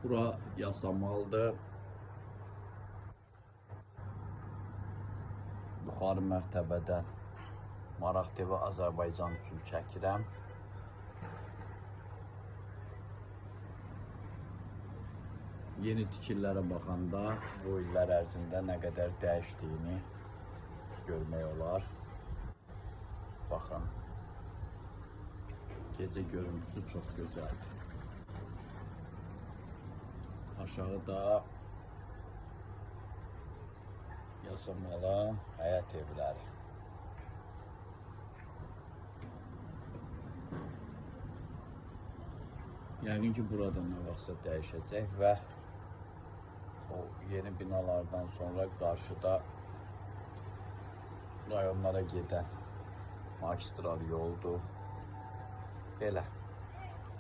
Bura Yasamaldır. Yuxarı mərtəbədən Maraq TV Azərbaycan üçün çəkirəm. Yeni tikililərə baxanda bu illər ərzində nə qədər dəyişdiyini görmək olar. Baxın. Gecə görüntüsü çox gözəldir. Aşağıda Yasamalın həyət evləri. Yəqin ki, burada nə vaxtsa dəyişəcək və o yeni binalardan sonra qarşıda rayonlara gedən magistral yoldur. Belə.